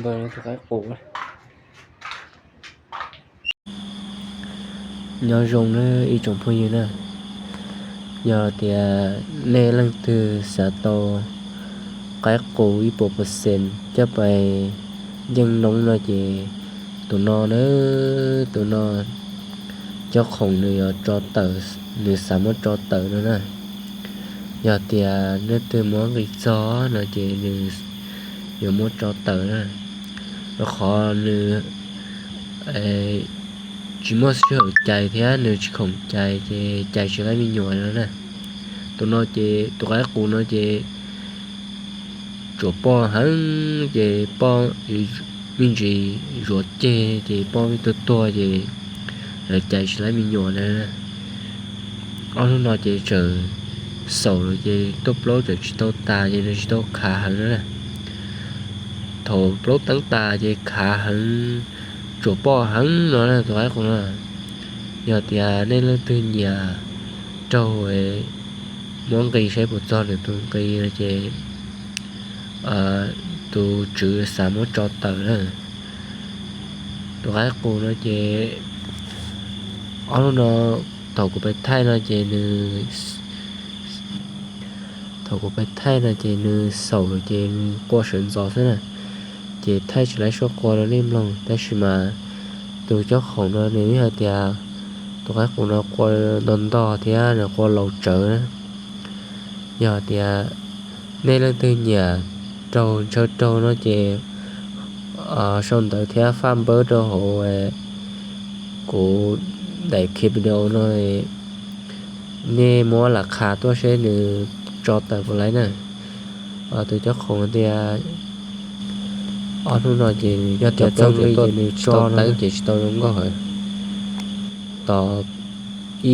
Ntau tus qaib qus. Nyob zoo nawb ib tsoom phooj ywg na, yog tias nej leej twg xav tau qaib qus ib puas percent coj pais yeej noob no ces tus no na, tus no cob khoom nws yuav tso tawm, nws xav muab tso tawm no na. Yog tias leej twg muab nqi txog no ces nws yuav muab tso tawm na, rau qhov nws tsis muaj sij hawm cais thiab nws tsis khoom cais ces cais tsis laib me nyuam no na. Tus no ces tus qaib qus no ces tsuas poj heev ces poj me ntsis zuav ceg ces poj tuag tuag ces lawv cais tsis laib me nyuam na. Ob hnub no ces tseem xaum lawm ces tuaj plaub tseem tsis tau tas ces nws tsis tau khav heev na. Thaum plaub teeb tas ces khav heev, tsuas poj heev no na tus qaib qus no. Yog tias nej leej twg nyiam raug, muab nqi saib puas txog nws tus nqi no ces tus tswv xav muab tso tawm na. Tus qaib qus no ces ob hnub no thaum kuv pais thaij no ces nws, thaum kuv pais thaij no ces nws xaum lawm ces nws qua sawv ntxov xwb na, ces thaij tsis laib suab qua rau nej mloog. Tab sis mas tus cob khoom no nws yeej hais tias tus qaib qus no qua ntog ntog thiab nws qua laus tsawv na. Yog tias nej leej twg nyiam raug ntshaw raug no ces sau ntawv thiab faj npawb rau hauv kuv daim clip video no, nej muab lam qha tuaj seb nws tso tawm puas laib na. Tus cob khoom tias ob hnub no ces yog tias txog li ces nws tsis tau teeb ces tsis tau zoo nkauj heev. Tos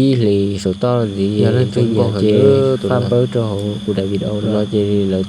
ib hlis saum toj ntxiv yog leej twg nyiam ces faj npawb rau hauv kuv daim video no ces lawv